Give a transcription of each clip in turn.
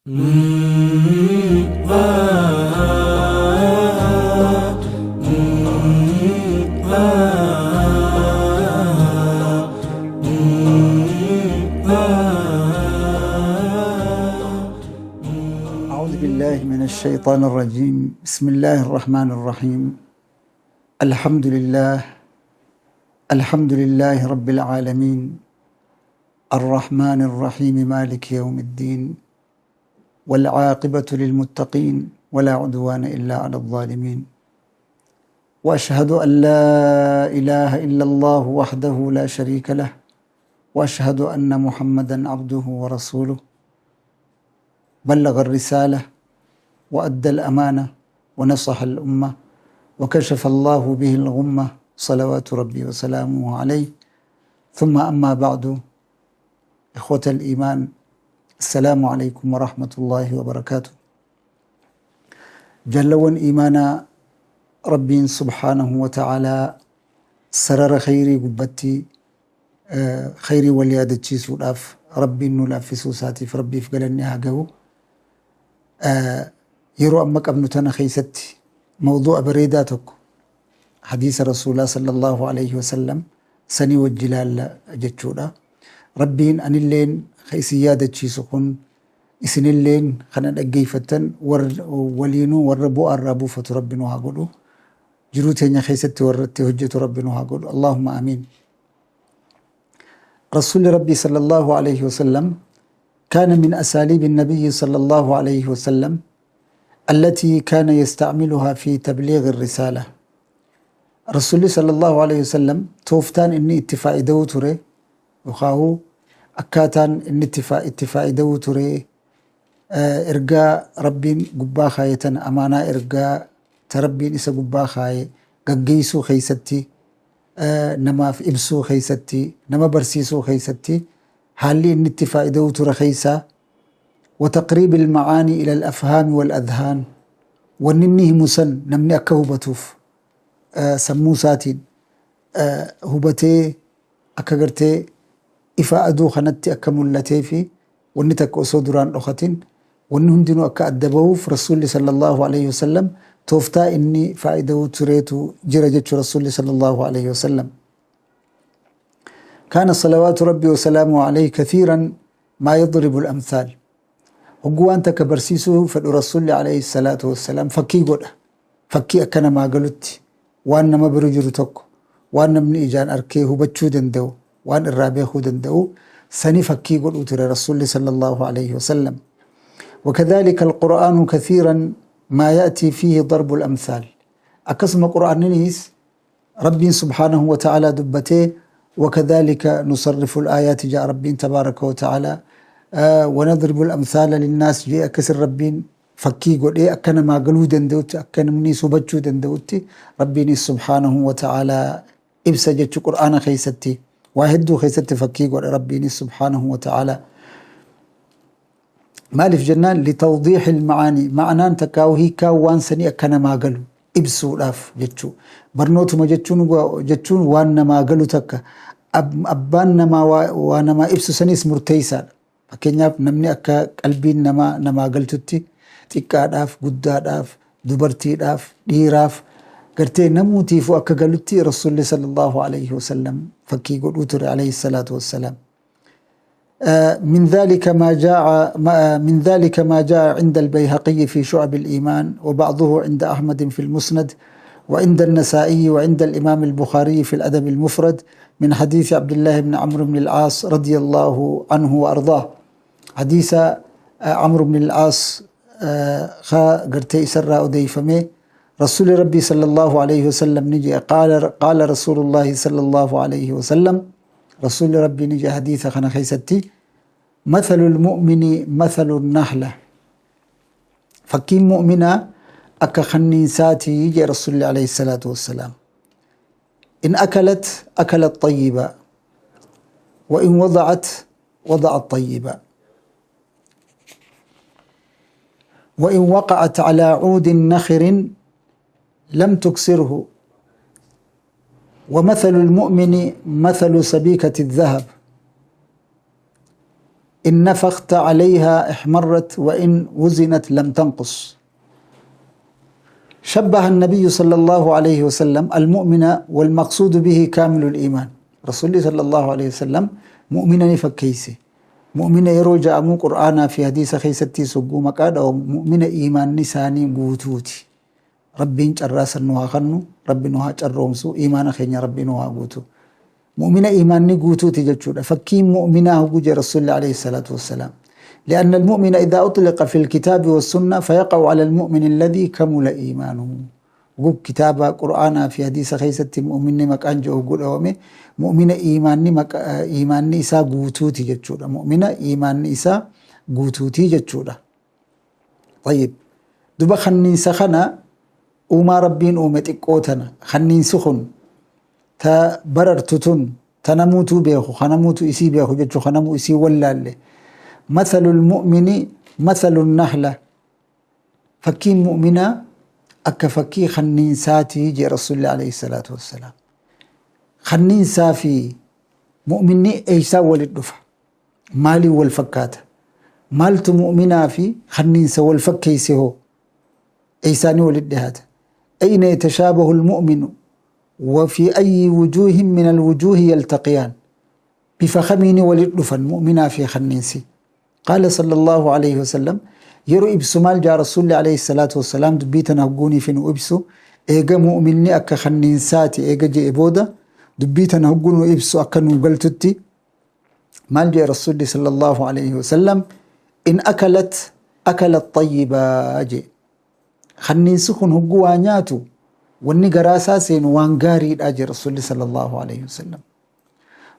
أعوذ بالله من الشيطان الرجيم. بسم الله الرحمن الرحيم. الحمد لله، الحمد لله رب العالمين، الرحمن الرحيم، مالك يوم الدين، والعاقبة للمتقين، ولا عدوان إلا على الظالمين، وأشهد أن لا إله إلا الله وحده لا شريك له، وأشهد أن محمدا عبده ورسوله، بلغ الرسالة وأدى الأمانة ونصح الأمة وكشف الله به الغمة، صلوات ربي وسلامه عليه. ثم أما بعد، إخوة الإيمان، السلام عليكم ورحمة الله وبركاته. Jaalawwan iimaanaa، Rabbiin سبحانه وتعالى sarara khayrii gubbatti khayrii wal yaadachiisuudhaaf Rabbiin nu laaffisuu isaatiif Rabbiif galanni haa gahu. Yeroo amma qabnu tana keessatti mawduu'a bareedaa tokko hadiisa Rasuulaa صلى الله عليه وسلم sanii wajji ilaalla jechuudha. Rabbiin anilleen isin yaadachiisu kun, isinilleen kana dhaggeeffattan, waliinuu warra bu'aa irraa buufatu Rabbi nu haa godhu. Jiruu teenya keessatti warra itti hojjetu Rabbi nu haa godhu. اللهم آمين. رسول ربي صلى الله عليه وسلم، كان من أساليب النبي صلى الله عليه وسلم التي كان يستعملها في تبليغ الرسالة، رسول صلى الله عليه وسلم tooftaan inni itti faayida'uu ture yookaan akkaataan inni itti faayida'uu ture ergaa Rabbiin gubbaa kaayatan, amaanaa ergaa ta Rabbiin isa gubbaa kaaye gaggeessuu keessatti, namaaf ibsuu keessatti, nama barsiisuu keessatti, haalli inni itti faayida'uu ture keessaa وتقريب المعاني إلى الأفهام والأذهان، wanni inni himu san namni akka hubatuuf, sammuu isaatiin hubatee, akka gartee ifa aduu kanatti akka mul'atee fi wanni takka osoo duraan dhokatin wanni hundinuu akka adda bahuuf Rasuulli صلى الله عليه وسلم tooftaa inni faayida'uu tureetu jira jechuu Rasuulli صلى الله عليه وسلم. كان صلوات ربي وسلامه عليه كثيرا ما يضرب الأمثال. Hogguu waan takka barsiisuu fedhu Rasuulli عليه الصلاة والسلام fakkii godha. Fakkii akka namaa galutti, waan nama bira jiru tokko, waan namni ijaan arkee hubachuu danda'u, waan irraa beekuu danda'u sani fakkii godhuu ture Rasuulli صلى الله عليه وسلم. وكذلك القرآن كثيرا ما يأتي فيه ضرب الأمثال. Akkasuma Qur'aanninis Rabbiin سبحانه وتعالى dubbatee وكذلك نصرف الآيات جاء ربين تبارك وتعالى، ونضرب الأمثال للناس جاء كسر Rabbiin fakkii godhee akka namaa galuu danda'utti, akka namni hubachuu danda'utti Rabbiin سبحانه وتعالى ibsa jechuu. Qur'aana keessatti waa hedduu keessatti fakkii godhe Rabbiin سبحانه وتعالى. Maaliif jennaan, لتوضيح المعاني، ma'anaan takkaa'u hiikaa waan sanii akka namaa galu ibsuudhaaf jechuu. Barnootuma jechuun waan namaa galu takka abbaan namaa waa namaa ibsu sanis murteessaadha. Fakkeenyaaf, namni akka qalbiin namaa namaa galtutti xiqqaadhaaf, guddaadhaaf, dubartiidhaaf, dhiiraaf, gartee namuutiifuu akka galutti Rasuulli صلى الله عليه وسلم fakkii godhuu ture عليه الصلاة والسلام. من ذلك ما جاء عند البيهقي في شعب الإيمان، وبعضه عند أحمد في المسند، وعند النسائي، وعند الإمام البخاري في الأدب المفرد، من حديث عبد الله بن عمرو بن العاص رضي الله عنه وأرضاه. حديث عمرو بن العاص خا قرتي سر أديفمي رسول ربي صلى الله عليه وسلم نجي قال: قال رسول الله صلى الله عليه وسلم، رسول ربي نجي حديث خنا خيستي: مثل المؤمن مثل النحلة، fakkiin mu'minaa akka kanniisaatii jee Rasuulli عليه الصلاة والسلام. إن أكلت أكلت طيبا، وإن وضعت وضعت طيبا، وإن وقعت على عود نخر لم تكسره. ومثل المؤمن مثل سبيكة الذهب. إن نفخت عليها احمرت وإن وزنت لم تنقص. شبه النبي صلى الله عليه وسلم المؤمن والمقصود به كامل الإيمان. رسول صلى الله عليه وسلم مؤمنا فكيسي مؤمن يرو جاءمو قرآنا في حديث خيستي سقو مقاد أو مؤمن إيمان نساني قوتوتي ربين جراس نوها خنو ربي نوها جرومسو إيمان خيني ربي نوها قوتو مؤمن إيمان قوتوتي جتشورا فكي مؤمنه قوجي رسول الله عليه الصلاة والسلام. لأن المؤمن إذا أطلق في الكتاب والسنة فيقع على المؤمن الذي كمل إيمانه. وقب كتابة قرآن في حديث خيستي مؤمن مكان جو قول أومي مؤمن إيمان مك إيمان إسا قوتوتي جتشورا مؤمن إيمان إسا قوتوتي جتشورا. طيب دبا خنين سخنا وما ربين أومت إقوتنا خنين سخن تا بررتتن تنموتو بيخو خنموتو إسي بيخو جتشو خنمو إسي ولا مثل المؤمن مثل النحلة. فكي مؤمنة أكا فكي خنين ساتي جي رسول الله عليه الصلاة والسلام. خنين سافي مؤمني إيسا ولد دفع مالي والفكات مالت مؤمنا في خنين سوى الفكيسه إيساني ولد أين يتشابه المؤمن وفي أي وجوه من الوجوه يلتقيان بفخمين ولد دفع مؤمنا في خنينسي. قال صلى الله عليه وسلم يرو إبسو مال جاء رسول الله عليه الصلاة والسلام دبيتنا هقوني في إبسو إيجا مؤمني أكا خنينساتي إيجا جي إبودا دبيتنا هقوني إبسو أكا نوغلتتي مال جاء رسول الله صلى الله عليه وسلم إن أكلت أكلت طيبة جي خنينسخن هقوا نياتو واني قراسا سين وانقاري أجي رسول الله صلى الله عليه وسلم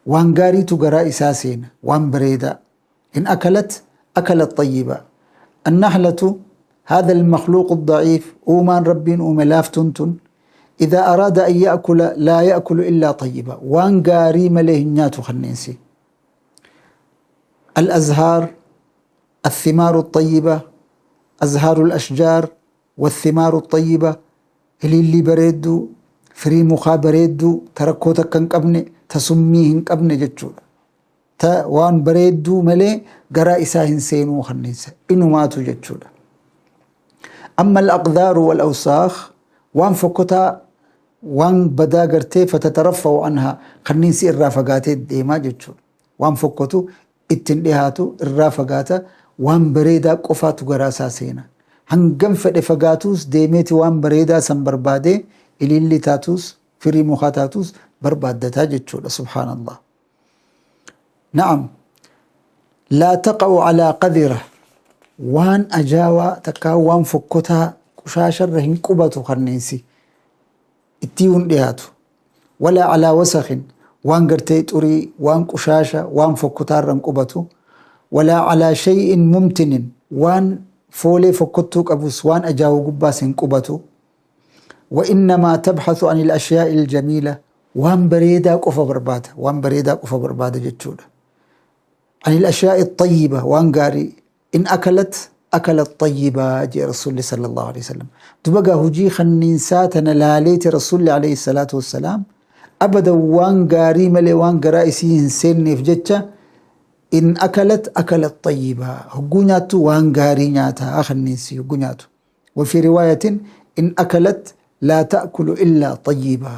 وانقاري تقرا إساسين وان بريدا إن أكلت أكلت طيبة. النحلة هذا المخلوق الضعيف أومان ربين أوملاف تنتن إذا أراد أن يأكل لا يأكل إلا طيبة وان قاري مليه نياتو خنينسي. الأزهار الثمار الطيبة أزهار الأشجار والثمار الطيبة اللي بريدو فري مخا بريدو تركوتا كان قبني تسميهن قبني جتشولا تا وان بريدو ملي قرا إساهن سينو خنينسا إنو ماتو جتشولا. أما الأقذار والأوساخ وان فكتا وان بدا قرتي فتترفعوا عنها خنينسي الرافقاتي ديما جتشولا وان فكتو اتن الرافقاتا وان بريدا قفاتو قرا سينا هنگم فد فقاتوس ديميتي وان بريدا سن بربادي إلي تاتوس فري مخاتاتوس بربادتا جتشولا سبحان الله. نعم لا تقع على قذرة وان أجاوا تكا وان فكتها قشاشر رهن قبتو خرنينسي اتيون دياتو ولا على وسخ وان قرتي توري وان قشاشة وان فكتها رهن قبتو ولا على شيء ممتن وان فولي فكتو قبوس وان أجاو قباس قبتو. وإنما تبحث عن الأشياء الجميلة وان بريدا قف بربادة وان بريدا قف بربادة جتشولا عن الأشياء الطيبة وان قاري إن أكلت أكلت طيبة جي رسول الله صلى الله عليه وسلم. تبقى هجي خنين لاليت رسول الله عليه الصلاة والسلام أبدا وان قاري ملي وان قرائسي إنسان في جتشا إن أكلت أكلت طيبة هجوناتو وان قاري نياتا خنينسي هجوناتو. وفي رواية إن أكلت لا تأكل إلا طيبة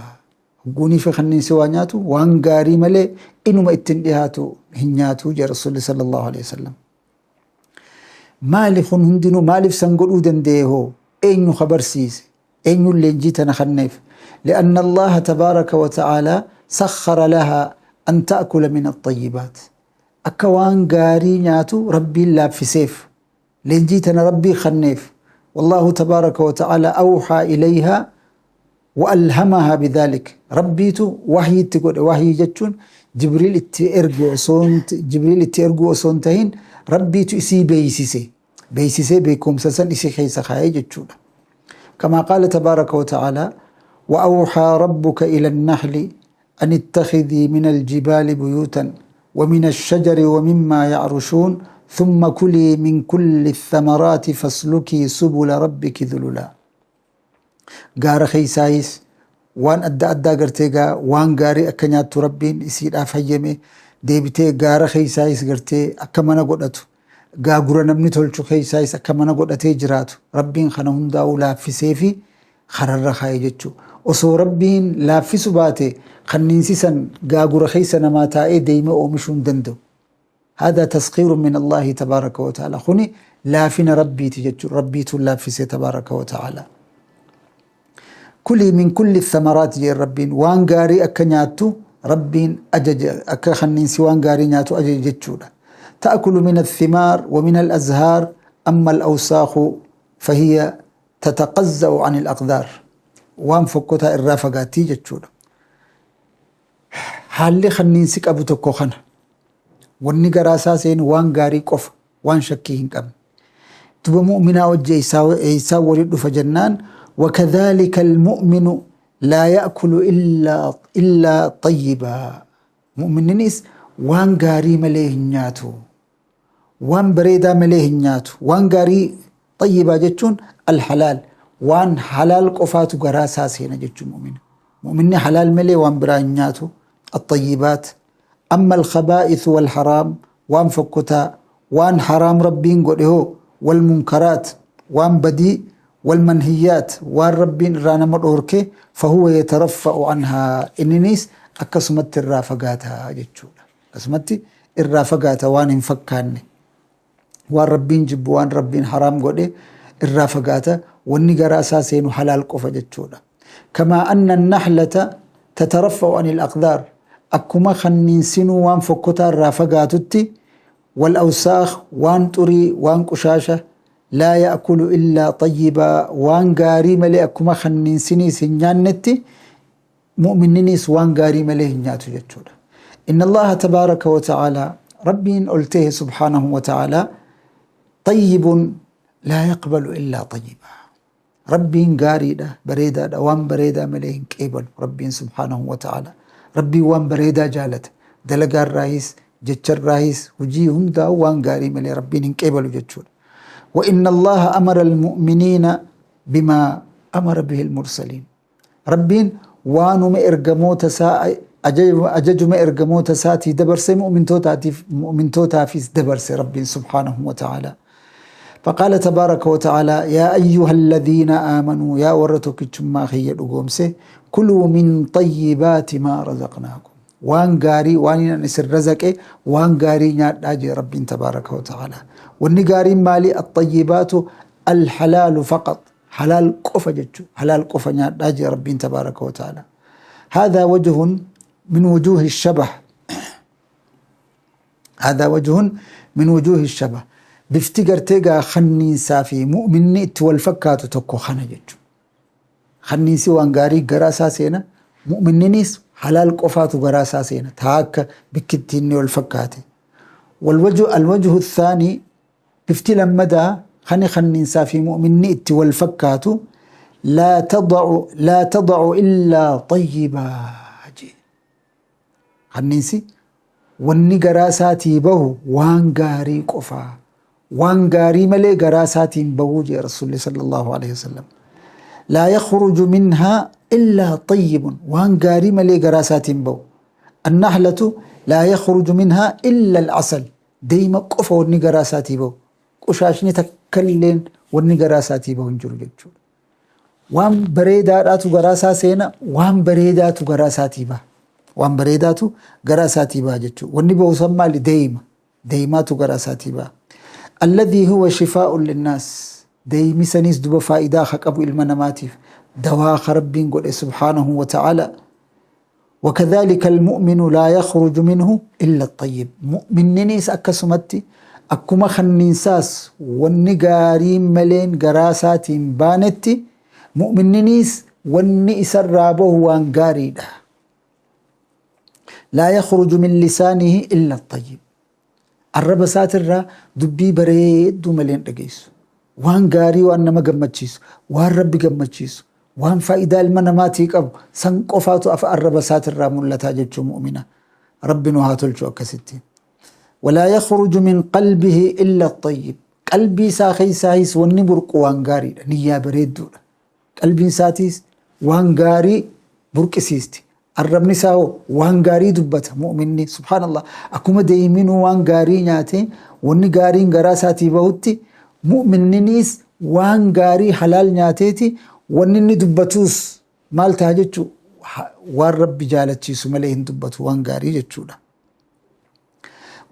هجوني في خنينسي وانياتو وان قاري ملي إنو ما اتندهاتو هنياتو جاء رسول الله صلى الله عليه وسلم. مالف هندنو مالف سنقول أودن ديهو أين خبر سيس أين اللي جيتنا خنيف لأن الله تبارك وتعالى سخر لها أن تأكل من الطيبات أكوان قاري نياتو ربي لا في سيف لين جيتنا ربي خنيف والله تبارك وتعالى أوحى إليها وألهمها بذلك ربيتو وحي تقول وحي جتون جبريل جبريل اترجو صونتهين ربيتو إسي بيسيسي بيسيسي بيكم سسن إسي خيس خاي جتون كما قال تبارك وتعالى وأوحى ربك إلى النحل أن اتخذي من الجبال بيوتا ومن الشجر ومما يعرشون ثم كلي من كل الثمرات فاسلكي سبل ربك ذللا. غار خيسايس وان أدى أدى غرتيغا وان غاري أكنياتو ربين إسير أفهيمي Deebitee gaara keeysaayis gartee akka mana godhatu. Gaagura namni tolchu keeysaayis akka mana godhatee jiraatu. Rabbiin kana hundaa'uu laaffisee fi kararra kaa'e jechuudha. Osoo Rabbiin laaffisu baate, kanniinsi san gaagura keessa namaa taa'ee deemee oomishuu hin danda'u. هذا تسخير من الله تبارك وتعالى. Kuni laafina Rabbiiti jechuudha. Rabbiitu laaffise تبارك وتعالى. كلي من كل الثمرات jee Rabbiin. Waan gaarii akka nyaattu Rabbiin ajaja, akka kanniinsi waan gaarii nyaatu ajaja jechuudha. تأكل من الثمار ومن الأزهار، أما الأوساخ فهي تتقزأ عن الأقذار. Waan fokkotaa irraa fagaattii jechuudha. Haalli kanniinsi qabu tokko kana. Wanni garaasaa seenu waan gaarii qofa, waan shakkii hin qabne. Duba mu'minaa wajji eessaa walitti dhufa jennaan, وكذلك المؤمن لا يأكل إلا طيبا. Mu'minninis waan gaarii malee hin nyaatu. Waan bareedaa malee hin nyaatu. Waan gaarii, طيبا jechuun الحلال. Waan halaal qofaatu garaa isaa seena jechuun mu'mina. Mu'minni halaal malee waan biraa hin nyaatu. الطيبات. أما الخبائث والحرام, waan fokkotaa, waan haraam Rabbiin godhe hoo, والمنكرات, waan badii, والمنهيات, waan Rabbiin irraa nama dhoorke, فهو يترفع عنها. Inninis akkasumatti irraa fagaata jechuudha. Akkasumatti irraa fagaata waan hin fakkaanne. Waan Rabbiin jibbu, waan Rabbiin haraam godhe irraa fagaata. Wanni garaa isaa seenu halaal qofa jechuudha. كما أن النحلة تترفع عن الأقذار, akkuma kanniinsinuu waan fokkotaa irraa fagaatutti, والأوساخ, waan xurii, waan qushaasha, لا يأكل إلا طيبا, waan gaarii malee akkuma kanniinsiniis hin nyaannetti, mu'minniniis waan gaarii malee hin nyaatu jechuudha. إن الله تبارك وتعالى, Rabbiin oltee سبحانه وتعالى, طيب لا يقبل إلا طيبا. Rabbiin gaariidha, bareedaadha, waan bareedaa malee hin qeebalu Rabbiin سبحانه وتعالى. Rabbiin waan bareedaa jaalata. Dalagaarraayis, jecharraayis, hojii hundaa waan gaarii malee Rabbiin hin qeebalu jechuudha. وإن الله أمر المؤمنين بما أمر به المرسلين. Rabbiin waanuma ergamoota isaa ajajuma ergamoota isaatii dabarse mu'mintootaafis dabarse Rabbiin سبحانه وتعالى. فقال تبارك وتعالى: يا أيها الذين آمنوا, yaa warra tokkichummaa kiyya dhugoomse, كلوا من طيبات ما رزقناكم. Waan gaarii, waan inni isin razaqe, waan gaarii nyaadhaa jee Rabbiin تبارك وتعالى. Wanni gaariin maali? الطيبات الحلال فقط. Halaal qofa jechuu, halaal qofa nyaadhaa jee Rabbiin تبارك وتعالى. هذا وجه من وجوه الشبه. هذا وجه من وجوه الشبه. Bifti gartee gaa kanniinsaa fi mu'minni itti wal fakkaatu tokko kana jechuudha. Kanniinsi waan gaarii garaa isaa seena. Mu'minninis halaal qofaatu garaa isaa seena. Taa akka bikkitti inni wal fakkaate. والوجه الوجه الثاني, bifti lammadaa kan kanniinsaa fi mu'minni itti wal fakkaatu, لا تضع إلا طيبا. Kanniinsi wanni garaa isaatii bahu waan gaarii qofaa. Waan gaarii malee garaa isaatiin bahuu jee Rasuulli صلى الله عليه وسلم. لا يخرج منها إلا طيب. Waan gaarii malee garaa isaatiin bahu. النحلة لا يخرج منها إلا العسل. Deema qofa wanni garaa isaatii bahu. Qushaashni takkalleen wanni garaa isaatii bahu hin jiru jechuudha. Waan bareedaadhaatu garaa isaa seena, waan bareedaatu garaa isaatii baha. Waan bareedaatu garaa isaatii baha jechuudha. Wanni bahu san maali? Deema. Deemaatu garaa isaatii baha. الذي هو شفاء للناس. Deemi saniis duba faayidaa haa qabu ilma namaatiif. Dawaa Rabbiin godhe سبحانه وتعالى. وكذلك المؤمن لا يخرج منه إلا الطيب. Mu'minninis akkasumatti akkuma kanniinsaas wanni gaariin maleen garaa isaatiin baanetti, mu'minninis wanni isarraa bahu waan gaariidha. لا يخرج من لسانه إلا الطيب. Arraba isaatirraa dubbii bareedduu maleen dhageessu. Waan gaarii, waan nama gammachiisu, waan Rabbi gammachiisu, waan faayidaa ilma namaatii qabu san qofaatu arraba isaatirraa mul'ataa jechuu mu'mina. Rabbi nu haa tolchu akkasitti. ولا يخرج من قلبه إلا الطيب. Qalbii isaa keessaayis wanni burqu waan gaariidha. Niyyaa bareedduudha. Qalbiin isaatiis waan gaarii burqisiisti. Arrabni isaa hoo waan gaarii dubbata mu'minni. Subhaanallah. Akkuma deeminuu waan gaarii nyaatee wanni gaariin garaa isaatii bahutti mu'minniniis waan gaarii halaal nyaateeti wanni inni dubbatuus maal ta'a jechuu waan Rabbi jaalachiisu malee hin dubbatu waan gaarii jechuudha.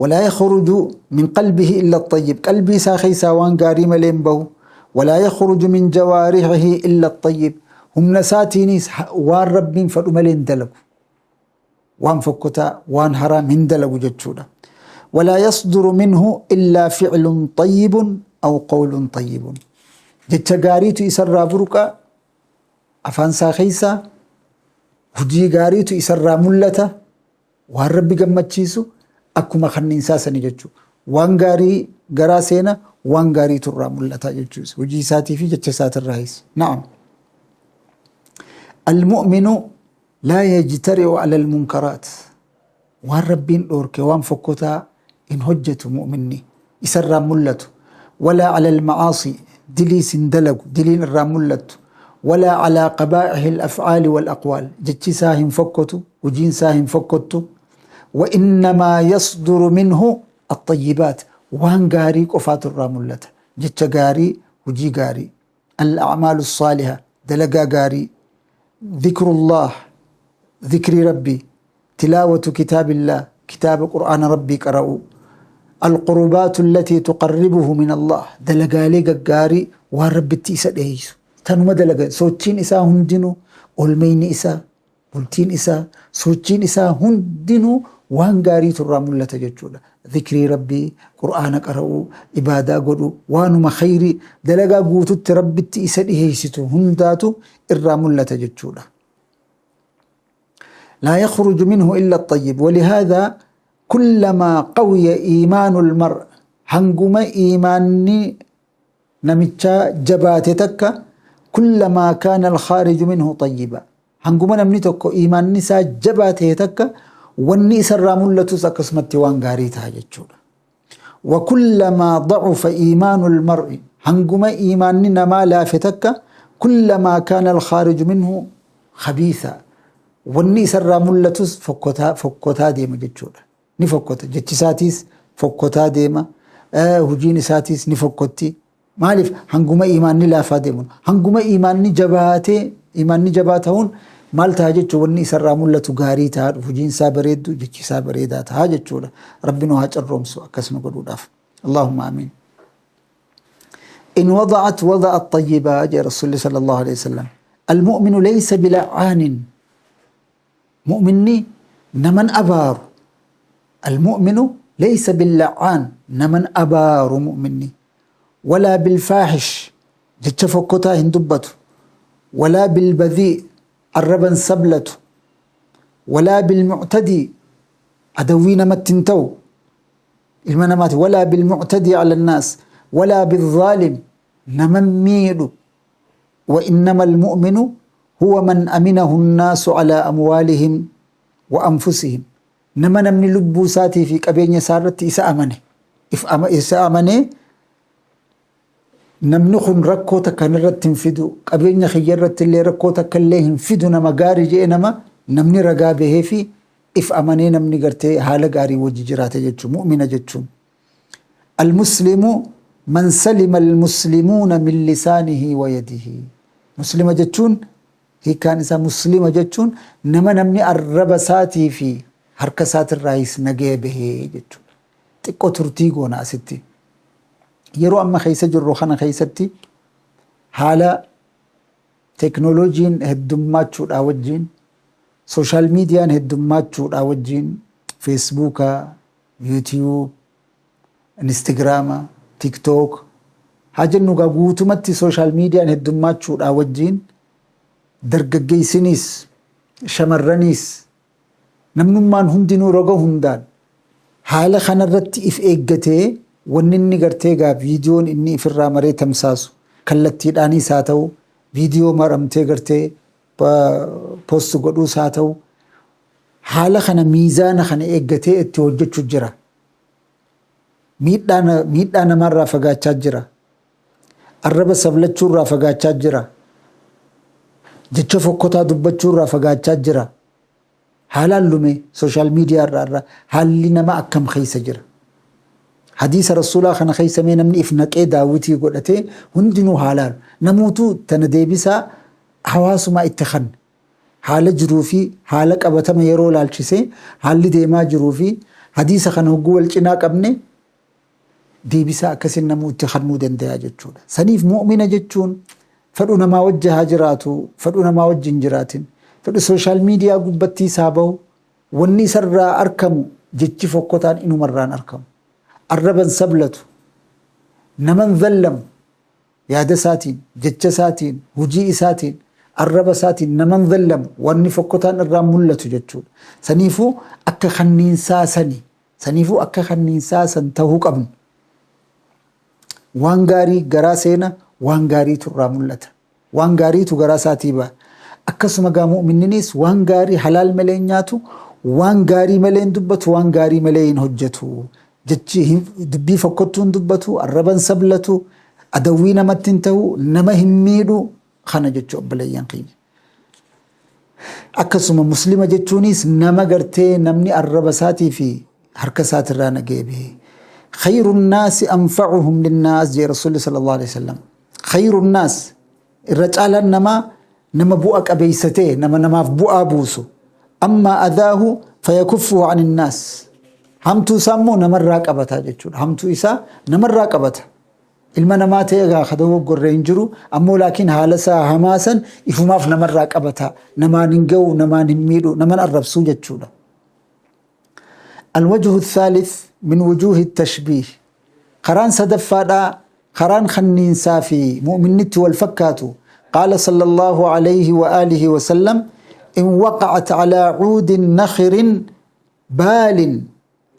Walaa yakhruju min qalbihi illa axayyib. Qalbii isaa keessaa waan gaarii malee hin bahu. Walaa yakhruju min jawaarihihi illa axayyib. Humna isaatiinis waan Rabbiin fedhu malee hin dalagu. Waan fokkotaa, waan haraam hin dalagu jechuudha. Walaa yasduru minhu illaa ficlun xayyibun aw qawlun xayyibun. Jecha gaariitu isarraa burqa afaan isaa keessaa hojii gaariitu isarraa mul'ata. Waan Rabbi gammachiisu akkuma kanniinsaa sani jechuudha. Waan gaarii garaa seena waan gaariitu irraa mul'ata jechuudha. Hojii isaatii fi jecha isaatirraayis. Na'am. Almu'minu laa yajtari'u ala almunkaraat. Waan Rabbiin dhoorke waan fokkotaa hin hojjetu mu'minni. Isarraa mul'atu. Walaa ala alma'aasi diliis hin dalagu diliin irraa mul'attu. Walaa alaa qabaa'ihi al-af'aali wal aqwaal jechi isaa hin fokkotu hojiin isaa hin fokkottu. Wa innamaa yasduru minhu axxayyibaat waan gaarii qofaatu irraa mul'ata. Jecha gaarii hojii gaarii. Al-a'maalu saaliha dalagaa gaarii. Dhikrullah dhikrii Rabbii. Tilaawatu kitaabillah kitaaba qur'aana Rabbii qara'uu. Alqurubaatu allatii tuqarribuhu min Allah dalagaalee gaggaarii waan Rabbitti isa dheeysu. Tanuma dalaga sochiin isaa hundinuu olmeyni isaa bultiin isaa sochiin isaa hundinuu waan gaariitu irraa mul'ata jechuudha. Dhikrii Rabbii, Qur'aana qara'uu, ibaadaa godhuu, waanuma khayrii dalagaa guututti Rabbitti isa dhiheessitu hundaatu irraa mul'ata jechuudha. لا يخرج منه إلا الطيب ولهذا كلما قوي إيمان المرء هنقم إيماني نمتشا جبات تكا كلما كان الخارج منه طيبا هنقم نمني تكو إيمان نسا جبات تكا wanni isarraa mul'atus akkasumatti waan gaarii ta'a jechuudha. Wakullamaa dacufa iimaanu almar'i hanguma iimaanni namaa laafe takka kullamaa kaana alkhaariju minhu khabiisa wanni isarraa mul'atus fokkotaa fokkotaa deema jechuudha. Ni fokkota jechi isaatiis fokkotaa deema hojiin isaatiis ni fokkotti. Maaliif hanguma iimaanni laafaa deemuun hanguma iimaanni jabaatee iimaanni jabaa ta'uun maal ta'a jechuun wanni isarraa mul'atu gaarii ta'a hojiin isaa bareeddu jechi isaa bareedaa ta'a jechuudha. Rabbi nu haa carroomsu akkas nu godhuudhaaf. Allahumma amiin. In wada'at wada'at tayyibaa jee Rasuulli sallallahu alaihi wasallam. Almu'minu laysa bila'aanin. Mu'minni naman abaaru. Almu'minu laysa billa'aan naman abaaru mu'minni. Walaa bilfaahish jecha fokkotaa hin dubbatu. Walaa bilbadhii arraban sablatu. Walaa bilmuctadii adawwii namatti hin ta'u. Ilma namaati walaa bilmuctadii ala annaas walaa bilzaalim naman miidhu. وإنما المؤمن هو من أمنه الناس على أموالهم وأنفسهم nama namni lubbuu isaatii fi qabeenya isaa irratti isa amane isa amanee namni kun rakkoo takka irratti hin fidu qabeenya kiyya irratti illee rakkoo takka illee hin fidu nama gaarii jedhe nama namni ragaa bahee fi if amanee namni gartee haala gaarii wajji jiraate jechuun mu'mina jechuun. Almuslimu man salima almuslimuuna min lisaanihi wa yadihi. Muslima jechuun hiikkaan isaa muslima jechuun nama namni arraba isaatii fi harka isaatirraayis nagaya bahee jechuudha. Xiqqoo turtii goona asitti. Yeroo amma keessa jirru kana keessatti haala teeknooloojiin heddummachuudhaa wajjin sooshaal miidiyaan heddummachuudhaa wajjin feesbuuka, yuutiyuub, Instagiraama, TikTok haa jennu egaa guutumatti sooshaal miidiyaan heddummachuudhaa wajjin dargaggeessiniis shamarraniis namnummaan hundinuu roga hundaan haala kanarratti if eeggatee wanni inni gartee egaa viidiyoon inni ifirraa maree tamsaasu kallattiidhaaniis haa ta'u viidiyoo maramtee gartee post godhuus haa ta'u haala kana miizaana kana eeggatee itti hojjechuu jira. Miidhaa namaarraa fagaachaa jira. Arraba sablachuurraa fagaachaa jira. Jecha fokkotaa dubbachuurraa fagaachaa jira. Haa laallu mee social media irraa irra haalli nama akkam keessa jira. Hadiisa Rasuulaa kana keessa mee namni if naqee daawwitii godhatee hundinuu haa laalu. Namuutu tana deebisaa hawaasumaa itti kanna. Haala jiruu fi haala qabatama yeroo laalchisee haalli deemaa jiruu fi hadiisa kana hogguu wal cinaa qabne deebisaa akkasin namuu itti kannuu dandayaa jechuudha. Saniif mu'mina jechuun fedhu namaa wajji haa jiraatu, fedhu namaa wajji hin jiraatin, fedhu sooshaal miidiyaa gubbattii isaa bahu, wanni isarraa arkamu jechi fokkotaan inumarraan arkamu. Arraban sablatu, naman zallamu, yaada isaatiin, jecha isaatiin, hujii isaatiin, arraba isaatiin naman zallamu, wanni fokkotaan irraa mul'atu jechuudha. Saniifuu akka kanniinsaa sani Saniifuu akka kanniinsaa san tahuu qabna. Waan gaarii garaa seena, waan gaariitu irraa mul'ata. Waan gaariitu garaa isaatii baha. Akkasuma gaa mu'minniniis waan gaarii halaal malee hin nyaatu, waan gaarii malee hin dubbatu, waan gaarii malee hin hojjetu. Jechi dubbii fokkottuu hin dubbatu, arraba hin sablatu, adawwii namatti hin tahu, nama hin miidhu. Kana jechuu obboleeyyan kiyya. Akkasuma muslima jechuunis nama gartee namni arraba isaatii fi harka isaatirraa nagee bahe. Khayru naasi anfa'uhum linnaas jee Rasuulli sallallahu alaihi wasallam. Khayru naas irra caalaan namaa nama bu'a qabeessa ta'e nama namaaf bu'aa buusu. Amma adaahu fayakuffuhu anin naas. Hamtuu isaa immoo namarraa qabata jechuudha. Hamtuu isaa namarraa qabata. Ilma namaa ta'ee egaa ka dogoggorre hin jiru. Ammoo laakiin haala isaa hamaa san ifumaaf namarraa qabata. Namaan hin ga'u, namaan hin miidhu, naman arrabsuu jechuudha. Alwajhu thaalith min wujuuhi tashbiih. Karaan sadaffaadhaa karaan kanniinsaa fi mu'minnitti wal fakkaatu. Qaala sallallahu alayhi wa aalihi wa sallam in waqa'at alaa cuudin nakhirin baalin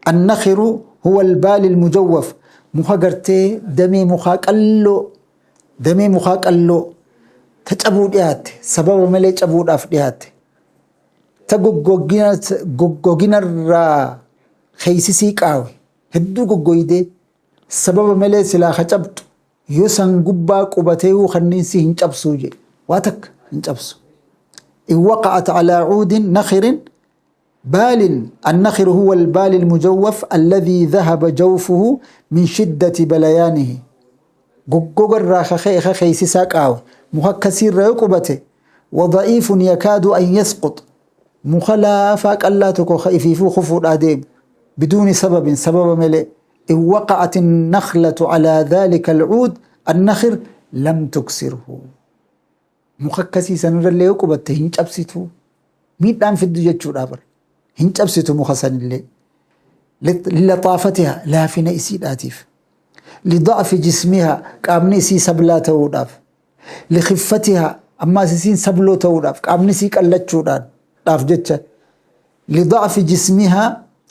Annakhiru huwa albaali almujawwaf muka gartee damee mukaa qalloo damee mukaa qalloo ta cabuu dhiyaatte sababa malee cabuudhaaf dhiyaatte ta goggoginarraa keeysisii qaawe hedduu goggoydee sababa malee silaa ka cabxu yoo san gubbaa qubateeyuu kanniinsi hin cabsuu jedhe waa takka hin cabsu in waqa'at alaa cuudin nakhirin بال النخر هو البال المجوف الذي ذهب جوفه من شدة بليانه غوغر خيسيسا قاو مخكسير ريقبته وضعيف يكاد أن يسقط مخلافا قلاتك خيفيفو خفو الأديب بدون سبب سبب ملئ إن وقعت النخلة على ذلك العود النخر لم تكسره Muka akkasii sanirrallee yoo qubatte hin cabsitu. Miidhaan fiddu jechuudha bar. Hin cabsitu muka sanillee. Lilaxaafatiha laafina isiidhaatiif. Lida'fi jismiha qaamni isii sablaa ta'uudhaaf. Likhiffatiha ammaas isiin sabloo ta'uudhaaf qaamni isii qallachuudhaan dhaaf jecha. Lida'fi jismiha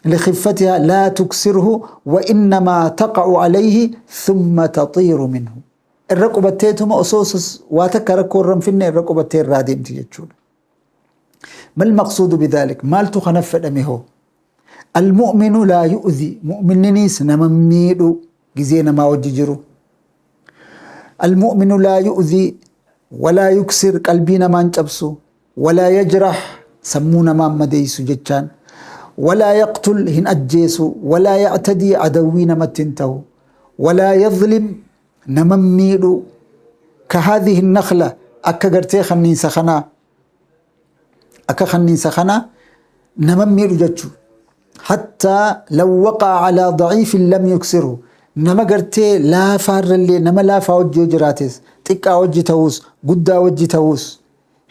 likhiffatiha laa tuksirhu wa innamaa taqa'u alayhi thumma taxiiru minhu. Irra qubatteetuma osoo waa takka rakkoo irra hin finne irra qubattee irraa deemti jechuudha. Mal maqsuudu bidhaalik maaltu kana fedhame hoo? Almu'minu laa yu'zi mu'minniniis nama miidhu gizee namaa wajji jiru. Almu'minu laa yu'zi walaa yuksir qalbii namaan cabsu walaa yajrah sammuu namaan madeessu jechaan walaa yaqtul hin ajjeesu walaa ya'tadii adawwii namatti hin ta'u walaa yadhlim nama miidhu ka haadhihi nakhla akka gartee kanniinsa kanaa akka kanniinsa kanaa nama miidhu jechuu hattaa law waqa'a alaa daciifin lam yuksirhu nama gartee laafaarrallee nama laafaa wajji yoo jiraates xiqqaa wajji ta'us guddaa wajji ta'us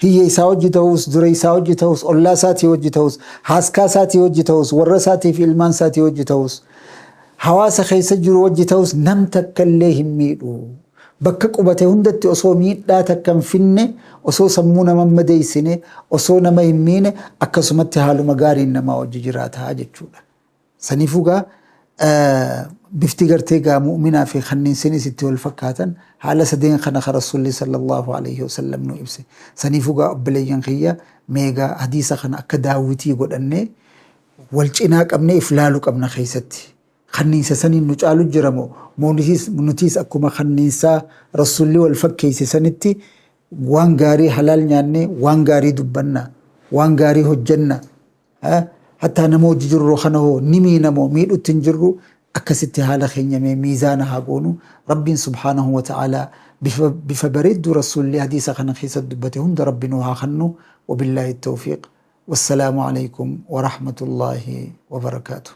hiyyeessaa wajji ta'us dureessaa wajji ta'us ollaa isaatii wajji ta'us haaskaa isaatii wajji ta'us warra isaatii fi ilmaan isaatii wajji ta'us hawaasa keessa jiru wajji ta'us nam takka illee hin miidhu. Bakka qubate hundatti osoo miidhaa takka hin finne osoo sammuu nama hin madeessine osoo nama hin miine akkasumatti haaluma gaariin namaa wajji jiraataa jechuudha. Saniifuu gaa bifti gartee gaa mu'minaa fi kanniinsinis itti wal fakkaatan haala sadeen kana ka Rasuulli sallallahu alaihi wasallam nu ibse. Saniifuu gaa obboleeyyan kiyya meegaa hadiisa kana akka daawwitii godhannee wal cinaa qabnee if laalu qabna keessatti. Kanniinsa saniin nu caalu jira moo moo nutiis akkuma kanniinsaa Rasuulli wal fakkeesse sanitti waan gaarii halaal nyaannee waan gaarii dubbanna waan gaarii hojjenna. Hattaa nama wajji jirru kana hoo ni miina moo miidhutti hin jirru? Akkasitti haala keenya mee miizaana haa goonu. Rabbiin subhaanahu wa ta'aalaa bifa bifa bareedduu Rasuulli hadiisa kana keessatti dubbate hunda Rabbi nuu haa kannu. Wabillaahi tawfiiq. Wassalaamu alaikum wa rahmatullaahi wa barakaatuh.